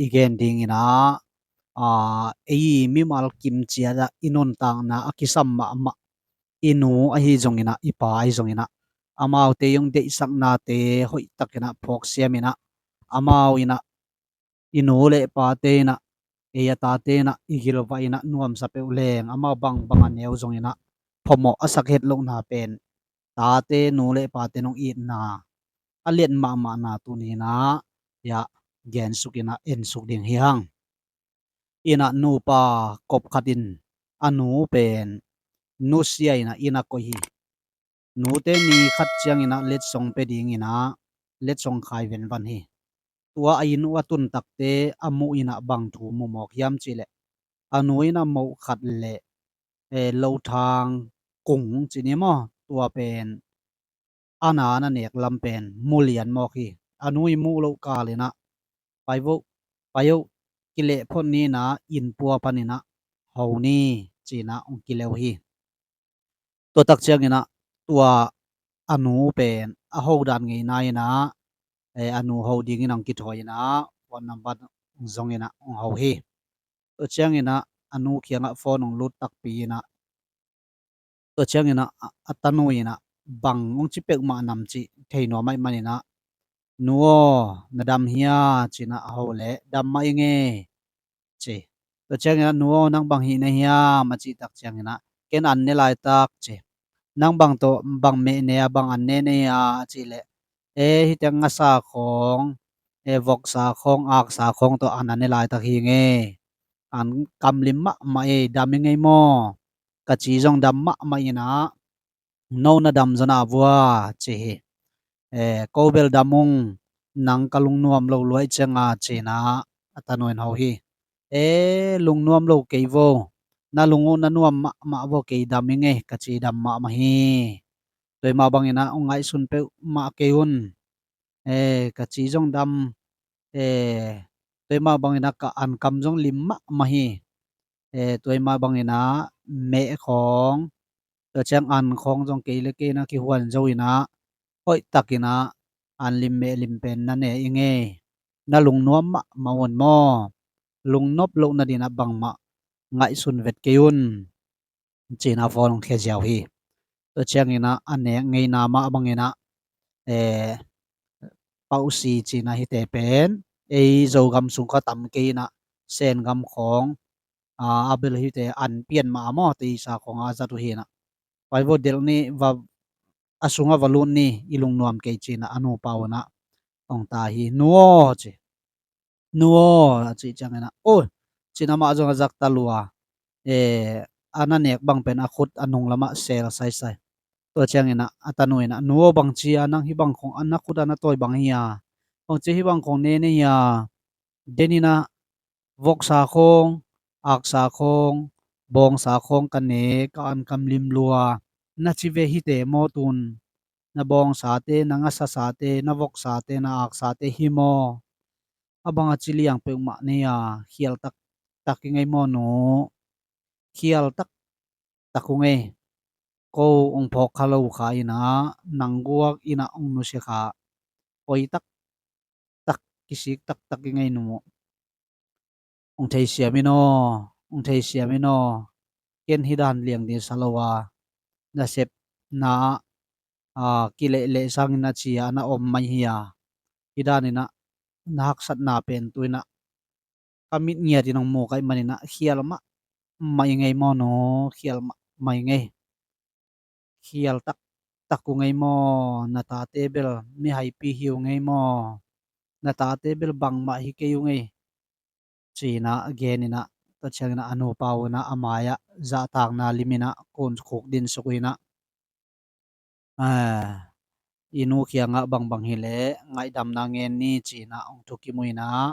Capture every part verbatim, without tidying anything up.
i gen dingin ah, aa, ei mimal kim ciat ah i nuntakna a kisam mahmah i nu ahi zongin ah, i pa ahi zongin ah, amaute zong deihsaknate hoih takin ah phawksiam in ah, amau in ah, i nu le pate in ah, ei a tate in ah i gilvah in ah nuamsa peuh leng amau bangbang a neu zongin ah phamawh a sak het lohna pen tate, nu le pate nong itna a lian mahmahna tuni in ah, hiah gensuk in ah ensuk ding hi hang. In ah nupa kop khat in a nu pen nusia in ah inn ah koih hi. Nute ni khat ciangin ah letsong pia dingin ah letsong khai venvan hi. Tua a inn uh a tun takte a muh in ah bang thu mu mawk hiam cih leh, a nu in ah moh khat le, eh, lothang kung ci ni maw, tua pen a na na nek lam pen mu lian mawk hi. A nu i muh loh kal in ah, "Pai vo, pai o, kileh phot ni in ah inn pua panin ah ho ni," ci in ah hong kileh uh hi. Tua tak ciangin ah tua a nu pen a ho dan ngeina in ah, eh, a nu ho dingin hong kithawi in ah phone number hong zong in ah hong ho hi. Tua ciangin ah a nu kiangah phone hong lut takpi in ah, tua ciangin ah a, a tanu in ah bang hong ci peuhmah nam cih thei nuam ahih manin ah, "Nu aw, na dam hia?" ci in ah a ho leh, "Dam mah ing e," ci. Tua ciangin ah, "Nu aw, nang bang hih na hiam?" a cih tak ciangin ah, "Ken an ne laitak," ci. "Nang bang tawh, bang meh ne a, bang an ne na hia?" a cih leh, "E, hih teng ngasa khawng, e, voksa khawng, aksa khawng tawh an a ne laitak hi ing e. An kam lim mahmah e, dam ing ei maw? Ka ci zong dam mahmah in ah, no na dam zaw na vua," ci hi. "E, ko bel dam ung, nang ka lungnuam lo luai ciang a," ci in ah a tanu in ho hi. "E, lungnuam lo kei vo, na lung uh na nuam mahmah vo, kei dam ing e, ka ci dam mahmah hi. Tua mah bangin ah hong ngaihsun peuhmah kei un. E, ka ci zong dam, e, tua mah bangin ah ka an kam zong lim mahmah hi. E, tua mah bangin ah meh khawng, tua ciang an khawng zong kei le kei na kihuan zo in ah, hoih takin ah an lim meh lim pen na ne ing e. Na lungnuam mahmah un maw? Lungnop loh nadin ah bangmah ngaihsun vet kei un," ci in ah phone hong khia ziau hi. Tua ciangin ah a nek ngeina mah bangin ah, eh, pausi ci in ah hihte pen, ei Zogam sung kha tam kei in ah, Sen gam khawng, a, a bel hihte an pian mah a maw, teisa khawng a zat uh hi in ah, "Pai vo, delh ni, va, a sungah va lut ni, i lungnuam kei," ci in ah a nupa un ah hong ta hi. "Nu aw," ci. "Nu aw," a cih ciangin ah, "O," ci in ah amah zong a zak ta lua, eh, a na nek bang pen a khut a nung lamah sel saisai. Tua ciangin ah a tanu in ah, "Nu aw, bang ci a nang hih bang khawng a na khut a na tawi bang hi a? Bang ci hih bang khawng ne na hi a? Den in ah voksa khawng, aksa khawng, bawngsa khawng ka ne, ka an kam lim lua, na ci ve hihte maw tun? Na bawngsate, na ngasasate, na voksate, na aksate hi maw? A bang a ci liang peuhmah nei a, khial taktak ing ei maw nu? Khial taktak ung ei. Ko hong phawk kha lo kha in ah, nang guak in ah hong nusia kha, poi taktak, kisik taktak ing ei nu. Hong theisiam in aw, hong theisiam in aw. Ken hih dan liang ding sa lo a, nasepna ah, a, kilehleh sangin a ci a na om mai hi a, hih dan in ah na haksatna pen tu in ah ka mit ngiat in hong mu ka hih manin ah khial mahmah ing ei maw nu, khial mahmah ing ei. Khial taktak ung ei maw? Na tate bel mihaipi hi ung ei maw? Na tate bel bangmah hi kei ung ei," ci in ah a gen in ah, tua ciangin ah a nupa un ah a mai-ah zahtakna lim in ah kun khuk dinsuk uh in ah, "A, i nu kiangah bangbang hileh ngaihdamna ngen ni," ci in ah hong thukim uh in ah,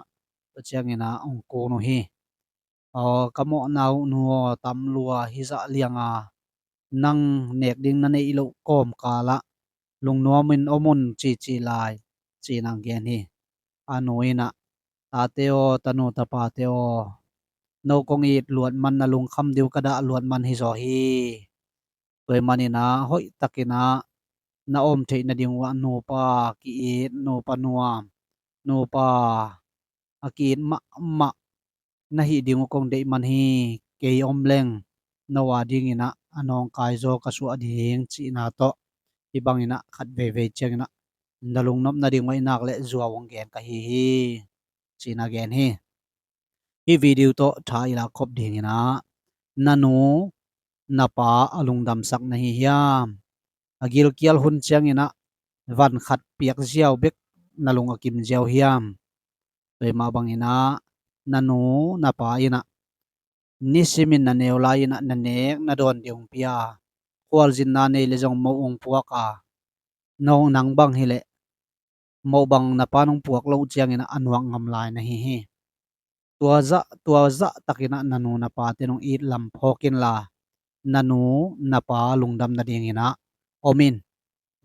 tua ciangin ah hong kun uh hi. "Aw, ka mawhna uh nu aw, tam lua hi zah liang a, nang nek ding na neih loh kawmkal ah lungnuamin om un," ci ci lai, ci in ah hong gen hi. A nu in ah, "Tate aw, tanu tapate aw, no kong it luat man, na lungkham ding uh ka dah luat man hi zaw hi. Tua hih manin ah hoih takin ah na om theih nading uh ah nupa ki-it, nupa nuam, nupa, a ki-it mahmah na hih ding uh kong deih man hi. Kei om leng no a dingin ah a nawngkai zaw ka suah ding cihna tawh hih bangin ah khat veivei ciangin ah na lungnop nading uh ahih nak leh zuau hong gen ka hi hi, ci-in ah gen hi. Hih video tawh tha i lak khop dingin ah na nu na pa a lungdamsak na hi hiam? A gilkial hun ciangin ah van khat piak ziau bek na lung a kim ziau hiam? Tua mah bangin ah na nu na pa in ah nisimin na neu lai-in ah na nek na dawn ding hong pia, khualzinna nei leh zong moh hong puak a, nong nang bang hileh moh bang na pa'n hong puak loh ciangin ah a nuak ngam lai na hi hi. Tua zah, tua zahtakin ah na nu na pate in hong it lam phawk inla, na nu na pa lungdam nadingin ah om in.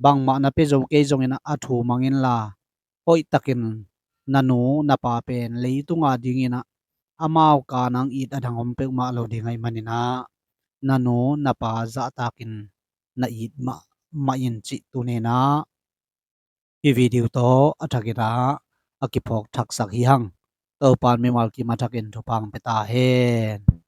Bangmah na pia zo kei zongin ah a thu mang inla, hoihtakin na nu na pa pen leitung a dingin ah amau ka nang it a dang om peuhmah lo ding ahih manin ah na nu na pa zahtakin na it mahmah in cih tuni-in ah hih video tawh a thakin ah a kiphawk thaksak hi hang. Topa'n mimal kim a thakin thupha hong pia ta hen.